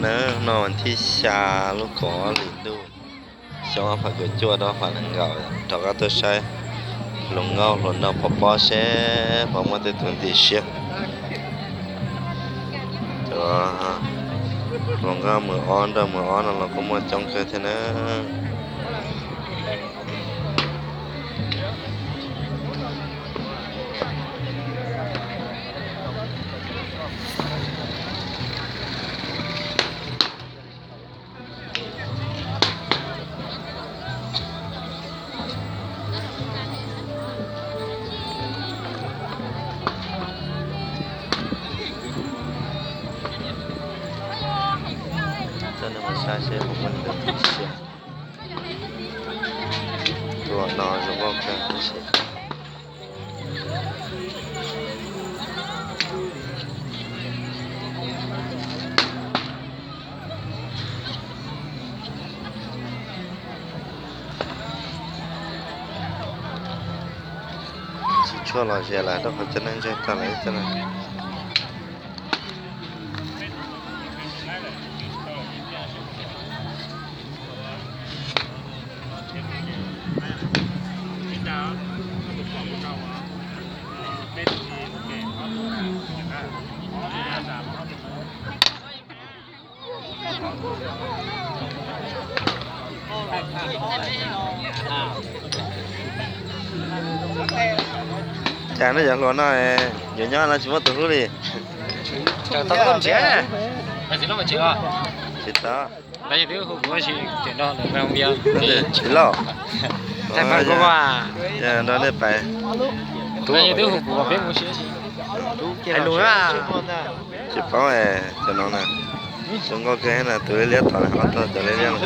Nawb, no vas thib xya lub kaum ob hlis ntuj xyoo ob phav kaum cuaj rau ob phav nees nkaum, rov qab tuaj saib hluas nkauj hluas nraug pov pob seb puas muaj tej tus ntim siab. Cov hluas nkauj mus ob nrog mus ob no los kuj muaj coob kawg thiab nawb. Coj nej mus saib seb puas muaj tus ntim siab. Tus no zoo nkauj kawg tab sis tsis tshua lom zem lawm rau qhov cov neeg ntseeg tag lawm ib txhia na. Cas nej cov hluas no yuav nyob no tsis muaj tus hlub li? Tsis tau. Tsis loj. Nrog nej pais. Tsis paub cov no na. Zoo nkauj kawg na, tus liab liab tom na, ob tug cov liab liab no.